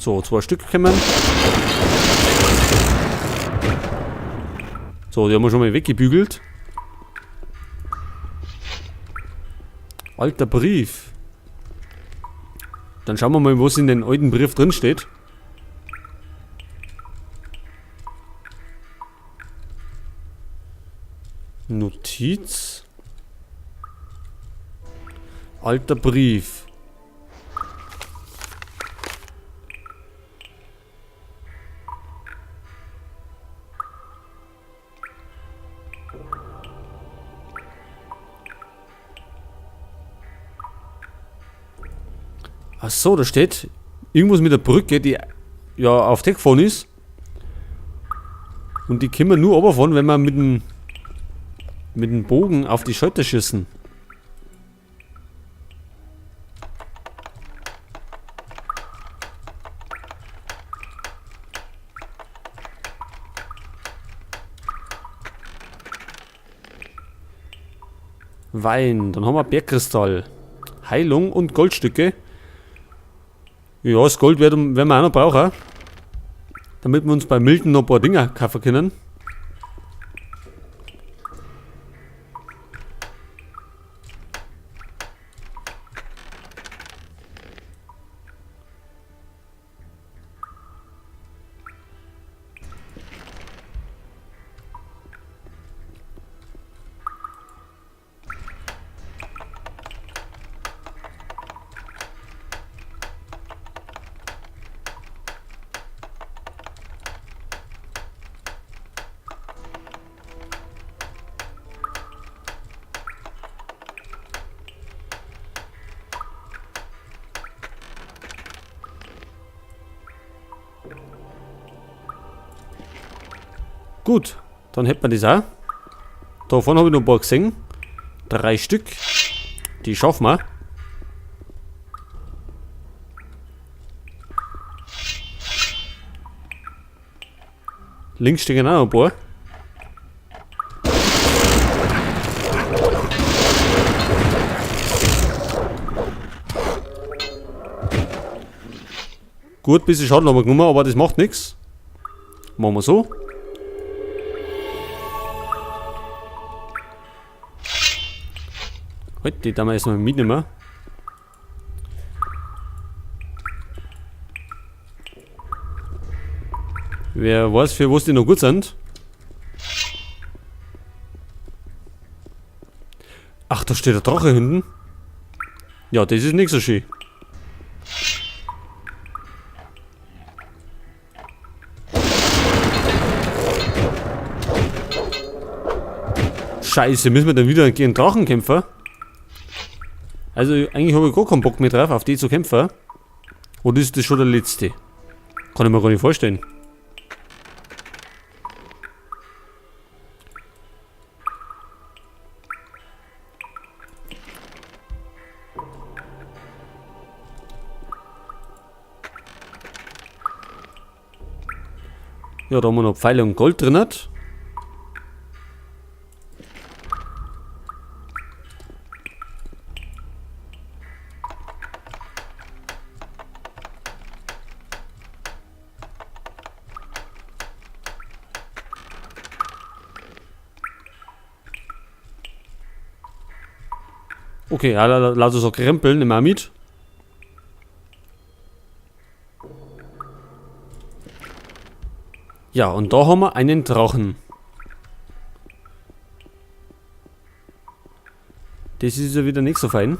So, 2 Stück kommen. So, die haben wir schon mal weggebügelt. Alter Brief. Dann schauen wir mal, was in den alten Brief drin steht. Notiz. Alter Brief. Ach so, da steht irgendwas mit der Brücke, die ja auf Deck gefahren ist. Und die können wir nur runterfahren, wenn wir mit dem Bogen auf die Schalter schießen. Wein, dann haben wir Bergkristall. Heilung und Goldstücke. Ja, das Gold werden wir auch noch brauchen. Damit wir uns bei Milton noch ein paar Dinger kaufen können. Gut, dann hätten wir das auch. Da vorne habe ich noch ein paar gesehen. 3 Stück. Die schaffen wir. Links stehen auch noch ein paar. Gut, bisschen Schaden haben wir genommen, aber das macht nix. Machen wir so. Halt, die darf man erstmal mitnehmen. Wer weiß, für was die noch gut sind. Ach, da steht der Drache hinten. Ja, das ist nicht so schön. Scheiße, müssen wir dann wieder gegen Drachen kämpfen? Also eigentlich habe ich gar keinen Bock mehr drauf, auf die zu kämpfen. Oder ist das schon der letzte? Kann ich mir gar nicht vorstellen. Ja, da haben wir noch Pfeile und Gold drin. Okay, ja, lass uns auch krempeln, nehmen wir mit. Ja, und da haben wir einen Drachen. Das ist ja wieder nicht so fein.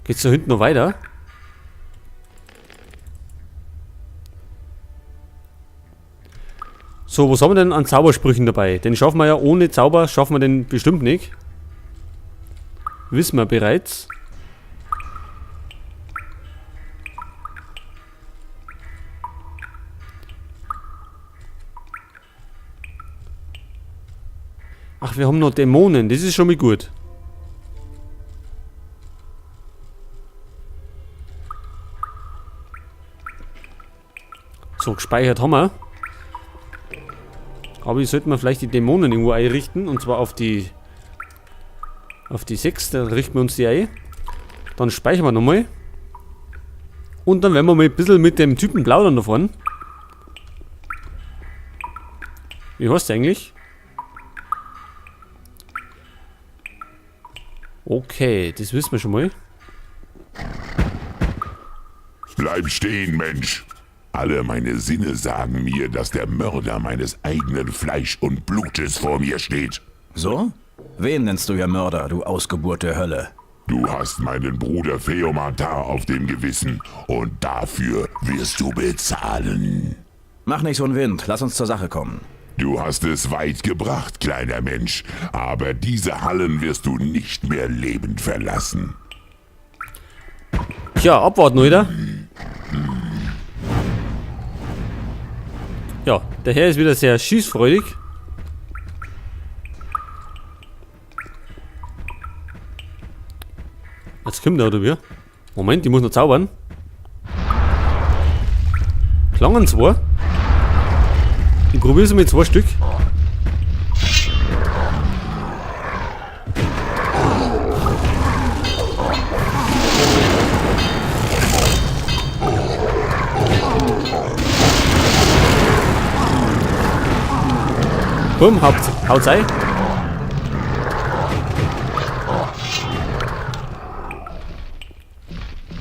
Geht's da hinten noch weiter? So, was haben wir denn an Zaubersprüchen dabei? Den schaffen wir ja ohne Zauber, schaffen wir den bestimmt nicht. Wissen wir bereits. Ach, wir haben noch Dämonen, das ist schon mal gut. So, gespeichert haben wir. Aber hier sollten wir vielleicht die Dämonen irgendwo einrichten. Und zwar auf die 6, da richten wir uns die ein. Dann speichern wir nochmal. Und dann werden wir mal ein bisschen mit dem Typen plaudern da vorne. Wie heißt der eigentlich? Okay, das wissen wir schon mal. Bleib stehen, Mensch! Alle meine Sinne sagen mir, dass der Mörder meines eigenen Fleisch und Blutes vor mir steht. So? Wen nennst du hier Mörder, du Ausgeburt der Hölle? Du hast meinen Bruder Feomatar auf dem Gewissen und dafür wirst du bezahlen. Mach nicht so einen Wind, lass uns zur Sache kommen. Du hast es weit gebracht, kleiner Mensch, aber diese Hallen wirst du nicht mehr lebend verlassen. Tja, abwarten, oder? Ja, der Herr ist wieder sehr schießfreudig. Jetzt kommt er, oder wie? Moment, ich muss noch zaubern. Klangen zwei. Ich probiere es mit 2 Stück. Bumm, haut's ein.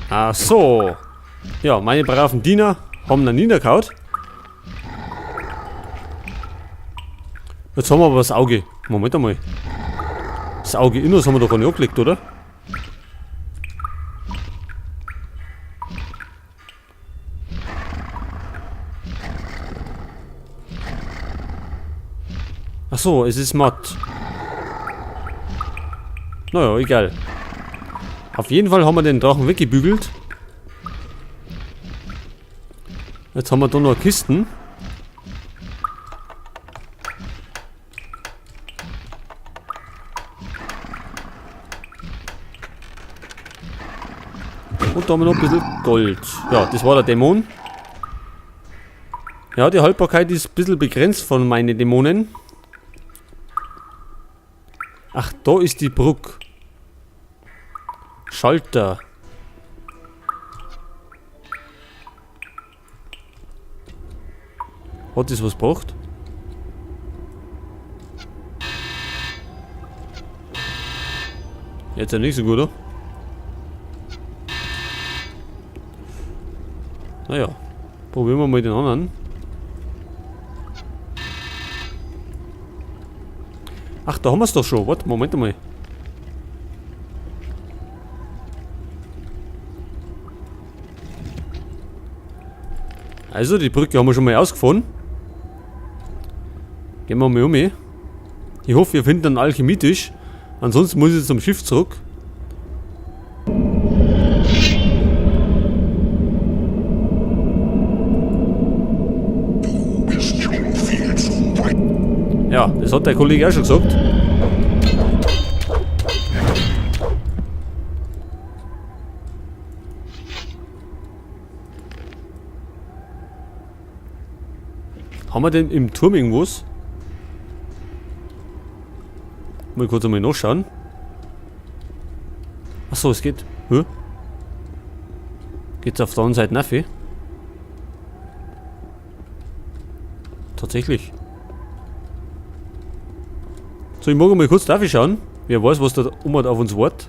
Ach so. Ja, meine braven Diener haben ihn niedergehauen. Jetzt haben wir aber das Auge. Moment einmal. Das Auge Innos haben wir doch gar nicht angelegt, oder? Ach so, es ist matt. Naja, egal. Auf jeden Fall haben wir den Drachen weggebügelt. Jetzt haben wir da noch Kisten. Und da haben wir noch ein bisschen Gold. Ja, das war der Dämon. Ja, die Haltbarkeit ist ein bisschen begrenzt von meinen Dämonen. Ach, da ist die Brücke. Schalter. Hat das was gebracht? Jetzt ja nicht so gut, oder? Naja, probieren wir mal den anderen. Ach, da haben wir's doch schon. Warte, Moment einmal. Also, die Brücke haben wir schon mal ausgefahren. Gehen wir mal um. Ich hoffe, wir finden einen Alchemietisch. Ansonsten muss ich zum Schiff zurück. Du bist schon viel zu weit. Ja, das hat der Kollege auch schon gesagt. Haben wir denn im Turm irgendwas? Mal kurz einmal nachschauen. Achso, es geht. Hä? Geht's auf der anderen Seite nach? Tatsächlich. So, ich mag mal kurz drauf schauen. Wer weiß, was da oben auf uns wartet.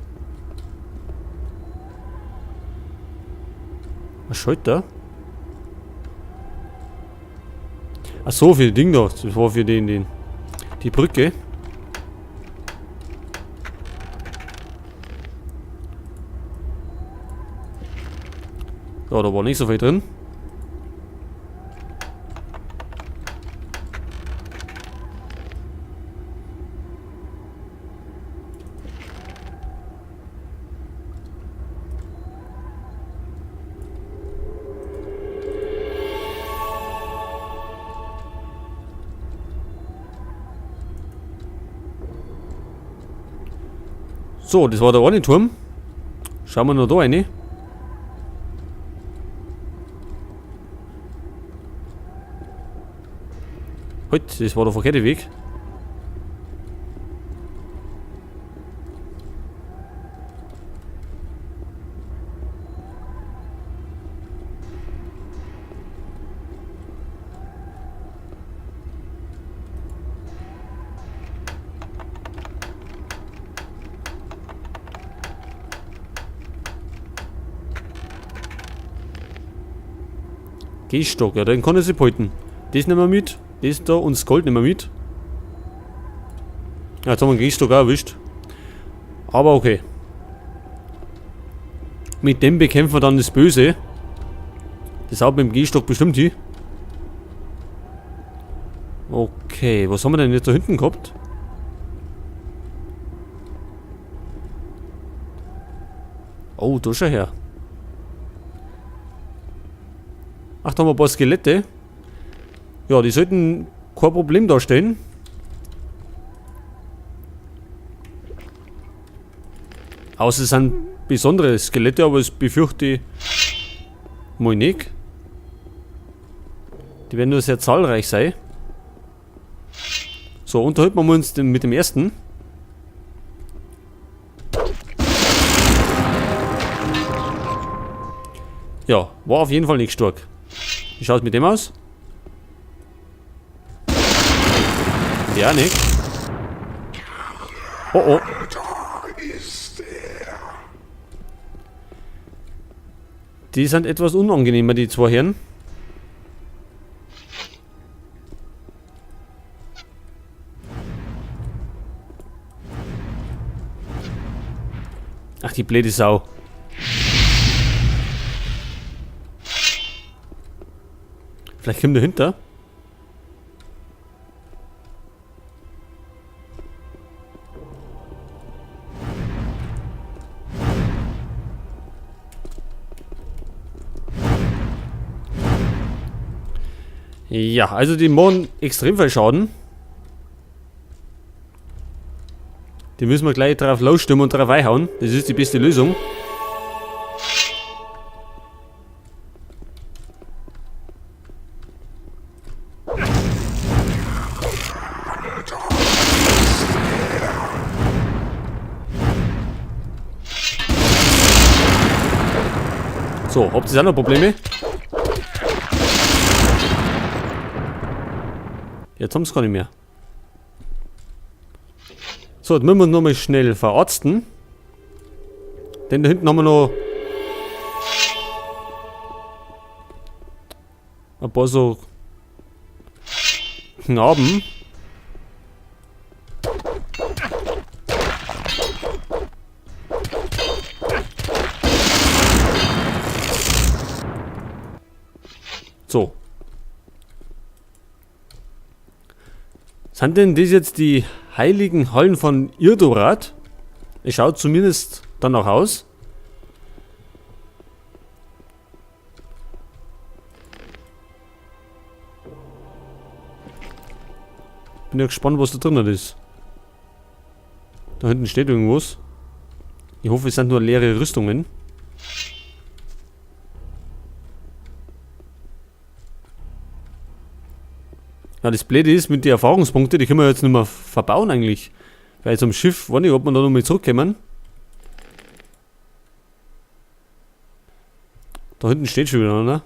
Was schaut da? Ach so, für die Ding da. Das war für die Brücke. Ja, da war nicht so viel drin. So, das war der eine Turm. Schauen wir noch da rein. Halt, das war der verkehrte Weg. Gehstock, ja, den kann ich sich behalten. Das nehmen wir mit. Das da und das Gold nehmen wir mit. Ja, jetzt haben wir den Gehstock auch erwischt. Aber okay. Mit dem bekämpfen wir dann das Böse. Das haut mit dem Gehstock bestimmt hin. Okay, was haben wir denn jetzt da hinten gehabt? Oh, da schau her. Ach, da haben wir ein paar Skelette. Ja, die sollten kein Problem darstellen. Außer es sind besondere Skelette, aber das befürchte ich mal nicht. Die werden nur sehr zahlreich sein. So, unterhalten wir uns mit dem ersten. Ja, war auf jeden Fall nicht stark. Wie schaut's mit dem aus? Ja, nicht. Oh, oh. Die sind etwas unangenehmer, die zwei Herren. Ach, die blöde Sau. Vielleicht kommt der hinter. Ja, also die machen extrem viel Schaden. Die müssen wir gleich drauf losstimmen und drauf einhauen. Das ist die beste Lösung. So, habt ihr auch noch Probleme? Jetzt haben's gar nicht mehr. So, jetzt müssen wir uns nochmal schnell verarzten. Denn da hinten haben wir noch ein paar so Knaben. So. Sind denn das jetzt die heiligen Hallen von Irdorath? Es schaut zumindest danach aus. Bin ja gespannt, was da drinnen ist. Da hinten steht irgendwas. Ich hoffe, es sind nur leere Rüstungen. Ja, das Blöde ist, mit den Erfahrungspunkten, die können wir jetzt nicht mehr verbauen eigentlich. Weil zum Schiff, weiß nicht, ob wir da nochmal zurückkommen. Da hinten steht schon wieder, ne?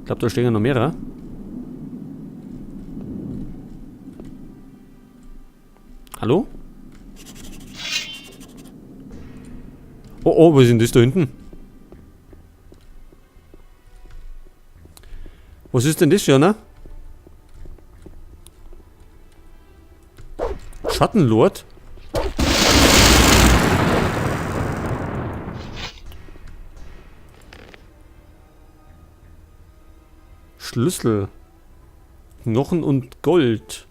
Ich glaub, da stehen ja noch mehrere. Hallo? Oh, oh, was ist denn das da hinten? Was ist denn das schon, ne? Schattenlord? Schlüssel. Knochen und Gold.